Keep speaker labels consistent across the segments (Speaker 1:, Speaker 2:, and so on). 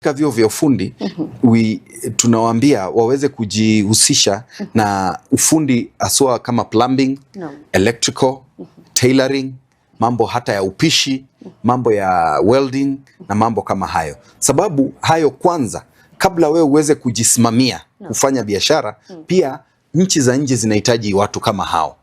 Speaker 1: Vyuo vya ufundi tunawaambia waweze kujihusisha na ufundi haswa kama plumbing, electrical, tailoring, mambo hata ya upishi, mambo ya welding na mambo kama hayo. Sababu hayo kwanza, kabla wewe uweze kujisimamia kufanya biashara, pia nchi za nje zinahitaji watu kama hao,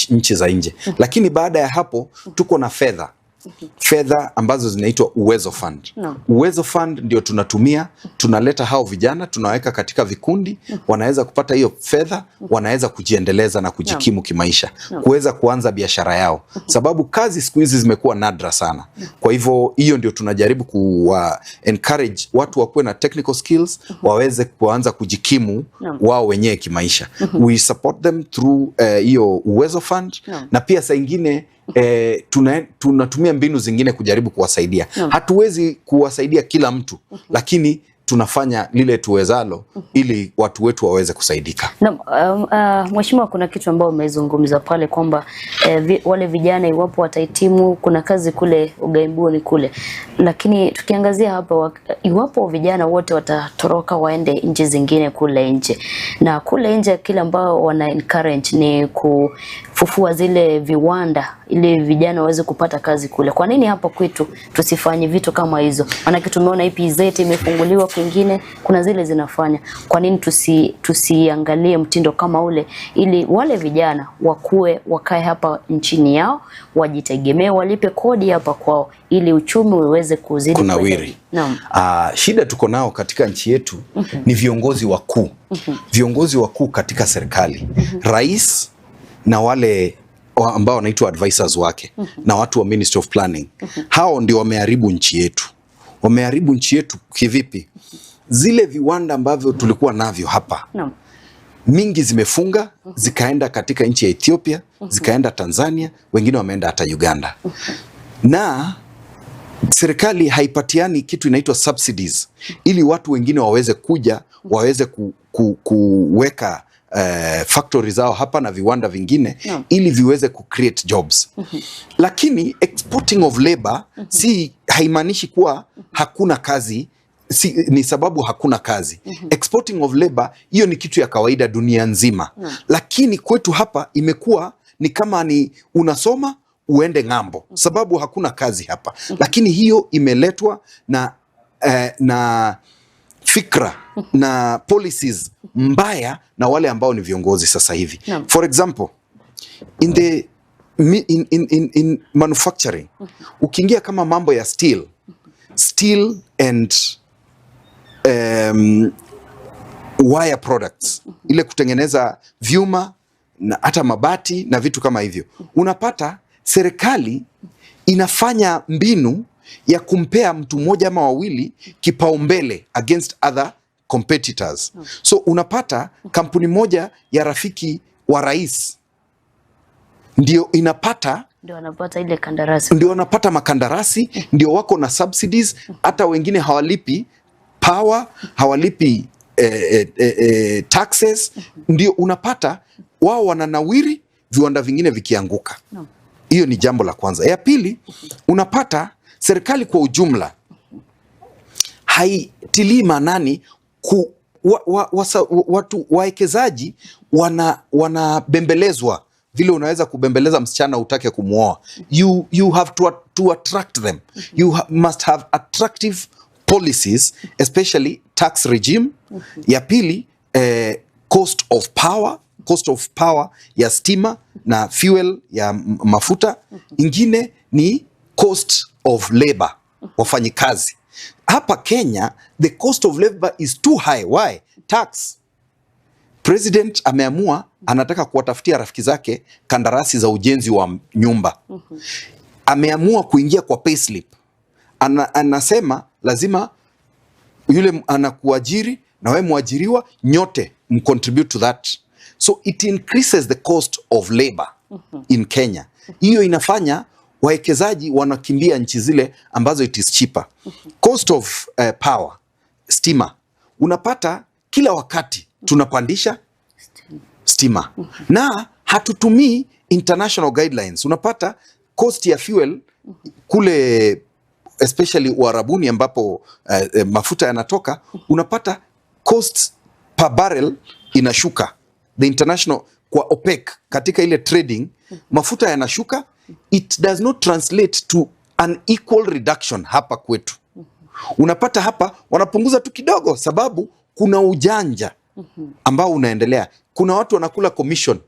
Speaker 1: nchi za nje. Lakini baada ya hapo tuko na fedha ambazo zinaitwa Uwezo Fund. Uwezo Fund ndio tunatumia, tunaleta hao vijana, tunaweka katika vikundi, wanaweza kupata hiyo fedha, wanaweza kujiendeleza na kujikimu kimaisha, kuweza kuanza biashara yao, sababu kazi siku hizi zimekuwa nadra sana. Kwa hivyo hiyo ndio tunajaribu kuwa encourage watu wakuwe na technical skills, waweze kuanza kujikimu wao wenyewe kimaisha. We support them through hiyo Uwezo Fund na pia saa ingine tunatumia mbinu zingine kujaribu kuwasaidia. Hatuwezi kuwasaidia kila mtu, lakini tunafanya lile tuwezalo ili watu wetu waweze kusaidika.
Speaker 2: Naam, Mheshimiwa, kuna kitu ambao umezungumza pale kwamba wale vijana iwapo watahitimu kuna kazi kule ughaibuni kule, lakini tukiangazia hapa iwapo vijana wote watatoroka waende nchi zingine kule nje, na kule nje kile ambao wana encourage ni kufufua zile viwanda ili vijana waweze kupata kazi kule. Kwa nini hapa kwetu tusifanye vitu kama hizo? Maanake tumeona EPZ imefunguliwa kwingine, kuna zile zinafanya. Kwa nini tusiangalie mtindo kama ule ili wale vijana wakue, wakae hapa nchini yao, wajitegemee, walipe kodi hapa kwao ili uchumi uweze kuzidi
Speaker 1: kunawiri.
Speaker 2: Naam.
Speaker 1: Shida tuko nao katika nchi yetu ni viongozi wakuu. Viongozi wakuu katika serikali. Rais na wale ambao wanaitwa advisors wake na watu wa Ministry of Planning. Hao ndio wameharibu nchi yetu. Wameharibu nchi yetu kivipi? Zile viwanda ambavyo tulikuwa navyo hapa mingi zimefunga, zikaenda katika nchi ya Ethiopia, zikaenda Tanzania, wengine wameenda hata Uganda. Na serikali haipatiani kitu inaitwa subsidies ili watu wengine waweze kuja waweze kuweka factory zao hapa na viwanda vingine ili viweze ku create jobs. Lakini exporting of labor si haimaanishi kuwa hakuna kazi, si, ni sababu hakuna kazi. Exporting of labor hiyo ni kitu ya kawaida dunia nzima. Lakini kwetu hapa imekuwa ni kama ni unasoma uende ng'ambo sababu hakuna kazi hapa. Lakini hiyo imeletwa na fikra na policies mbaya na wale ambao ni viongozi sasa hivi. For example, in the in, in, in, in manufacturing, ukiingia kama mambo ya steel and wire products, ile kutengeneza vyuma na hata mabati na vitu kama hivyo, unapata serikali inafanya mbinu ya kumpea mtu mmoja ama wawili kipaumbele against other competitors. So unapata kampuni moja ya rafiki wa rais ndio inapata
Speaker 2: Ndio wanapata ile kandarasi.
Speaker 1: Ndio wanapata makandarasi, ndio wako na subsidies, hata wengine hawalipi power, hawalipi taxes. Ndio unapata wao wananawiri, viwanda vingine vikianguka. Hiyo ni jambo la kwanza. Ya pili, unapata serikali kwa ujumla haitilii maanani watu wawekezaji wanabembelezwa vile unaweza kubembeleza msichana utake kumwoa. You have to attract them. You must have attractive policies, especially tax regime. Ya pili, cost of power, cost of power ya stima na fuel ya mafuta. Ingine ni cost of labor, wafanyikazi. Hapa Kenya the cost of labor is too high. Why? Tax. President ameamua anataka kuwatafutia rafiki zake kandarasi za ujenzi wa nyumba. Ameamua kuingia kwa payslip. Anasema lazima yule anakuajiri na wewe mwajiriwa nyote mcontribute to that. So it increases the cost of labor in Kenya. Hiyo inafanya wawekezaji wanakimbia nchi zile ambazo it is cheaper. Cost of power, stima. Unapata kila wakati tunapandisha stima na hatutumii international guidelines. Unapata cost ya fuel kule especially Uarabuni ambapo mafuta yanatoka, unapata cost per barrel inashuka. The international kwa OPEC katika ile trading mafuta yanashuka, it does not translate to an equal reduction hapa kwetu. Unapata hapa wanapunguza tu kidogo, sababu kuna ujanja ambao unaendelea. Kuna watu wanakula commission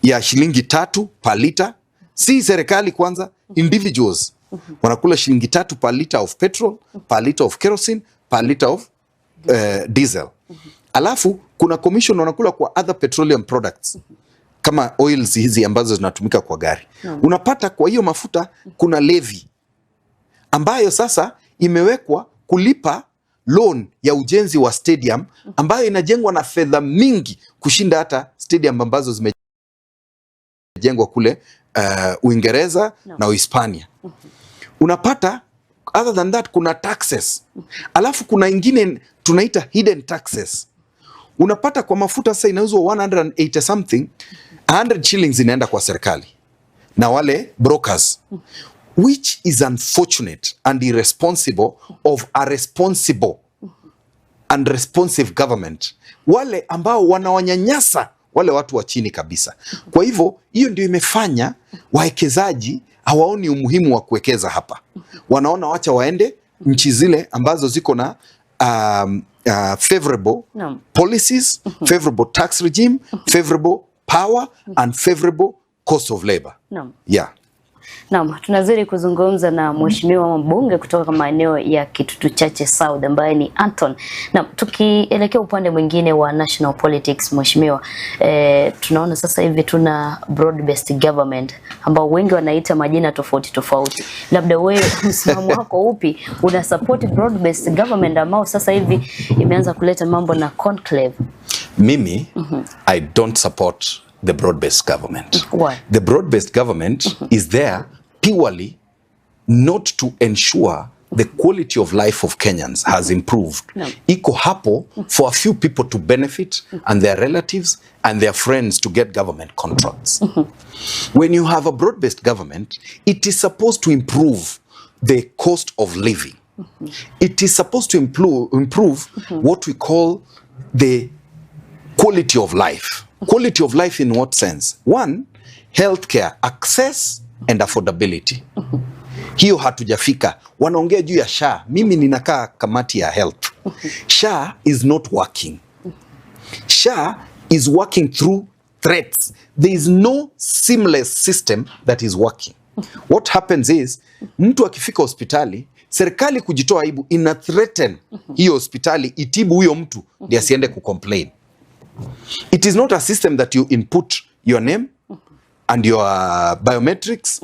Speaker 1: ya shilingi 3 per liter, si serikali kwanza, individuals wanakula shilingi 3 per liter of petrol, per liter of kerosene, per liter of diesel. Alafu kuna commission wanakula kwa other petroleum products kama oils hizi ambazo zinatumika kwa gari. Unapata kwa hiyo mafuta kuna levy ambayo sasa imewekwa kulipa loan ya ujenzi wa stadium ambayo inajengwa na fedha mingi kushinda hata stadium ambazo zimejengwa kule Uingereza na Uhispania. Unapata other than that kuna taxes, alafu kuna ingine tunaita hidden taxes. Unapata kwa mafuta sasa inauzwa 180 something, 100 shillings inaenda kwa serikali na wale brokers, which is unfortunate and irresponsible of a responsible and responsive government, wale ambao wanawanyanyasa wale watu wa chini kabisa. Kwa hivyo hiyo ndio imefanya wawekezaji hawaoni umuhimu wa kuwekeza hapa, wanaona wacha waende nchi zile ambazo ziko na favorable policies, favorable tax regime, favorable power and favorable cost of labor. Yeah.
Speaker 2: Naam, tunazidi kuzungumza na mheshimiwa mbunge kutoka maeneo ya Kitutu Chache South ambaye ni Anton. Naam, tukielekea upande mwingine wa national politics mheshimiwa, tunaona sasa hivi tuna broad based government ambao wengi wanaita majina tofauti tofauti. Labda wewe msimamo wako upi? Una support broad based government ambao sasa hivi imeanza kuleta mambo na conclave?
Speaker 1: Mimi, I don't support the broad-based government.
Speaker 2: Why?
Speaker 1: The broad-based government is there purely not to ensure the quality of life of Kenyans has improved.
Speaker 2: No.
Speaker 1: Iko hapo for a few people to benefit and their relatives and their friends to get government contracts. When you have a broad-based government, it is supposed to improve the cost of living. It is supposed to improve what we call the quality of life. Quality of life in what sense? One, healthcare access and affordability. Hiyo hatujafika. Wanaongea juu ya SHA. Mimi ninakaa kamati ya health. SHA is not working. SHA is working through threats. There is no seamless system that is working. What happens is mtu akifika hospitali, serikali kujitoa aibu ina threaten hiyo hospitali itibu huyo mtu ndiye asiende kucomplain. It is not a system that you input your name and your biometrics.